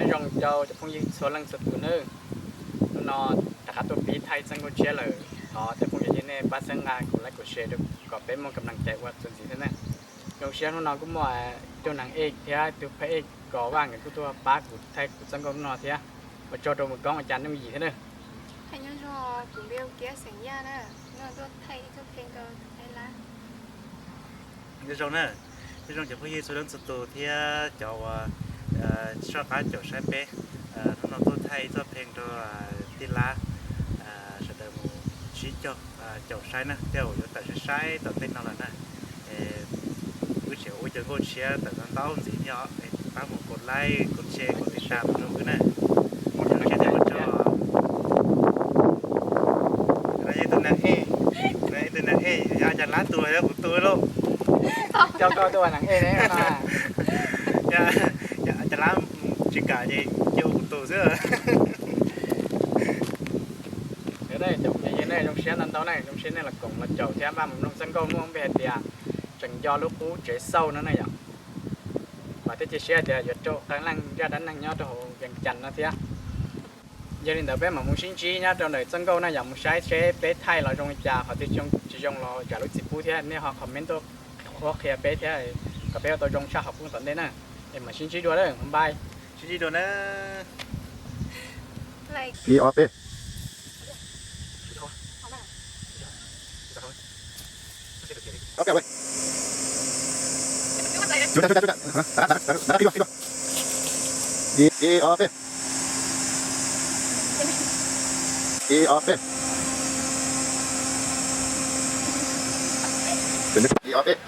Zoo rau cov phooj ywg txhua leej txhua tus nawb. Hnub no rov qab tuaj pib thaij txoj nkauj tshiab lawm, thov tej phooj ywg nej pab txhawb nqa kuv like kuv share rau kom peb muaj kam naj cai ua txuas ntxiv thiab na. Zoo siab hnub no kuj muaj ib tug nag ej thiab ib tug phab ej Kos Vaj nkawd kuj tuaj pab kuv thaij kuv txoj nkauj hnub no thiab. Ua tsaug rau Mus Koob ua cas nej mus yim thiab na. Nyob zoo na, nyob zoo cov phooj ywg txhua leej txhua tus thiab cov uas soj qab caum saib peb. Hnub no tuaj thaij ib txoj pheej rau tij laug sawv daws mus sib caum saib na, tej uas yuav tawm saib saib tom ntej no lawm na. Wb tseem ua cov nkauj tshiab tawm ntau ntau ntxiv thiab os, pab mus kos like kos share kos tib tam rau wb na. Ua tsaug. Tus nag ej, tus nag ej, yog Cas Lab tus yog kuv tus lauj? Coj koj tuaj ua nag ej ne. Cas Lab tsis kam ces cia ua kuv tus xwb. Cov phooj ywg nej, zoo siab ntau ntau ne, zoo siab nej los koom los caum thiab npaj mus mloog txoj nkauj muaj npe hais tias Tseem Nco Lub Qub Tsev Xauj no ne yom. Vam thiab cia siab tias yuav raug qee leej zaj dab neeg nyob rau hauv Vees Cas no thiab. Yog li ntawd peb mam mus sib ntsib nyob rau ntawm txoj nkauj na yom, mus saib seb peb thaij los zoo li cas, qhov twg tsis zoo los zam lub txim pub thiab nej ho comment tuaj qhuab qhia peb thiab kom peb ua tau zoo tshaj qhov pub tom ntej na. Es mam sib ntsib dua na, bye. Sib ntsib dua na. Ib ob peb. Ib ob peb. Ib ob peb. Ib ob peb.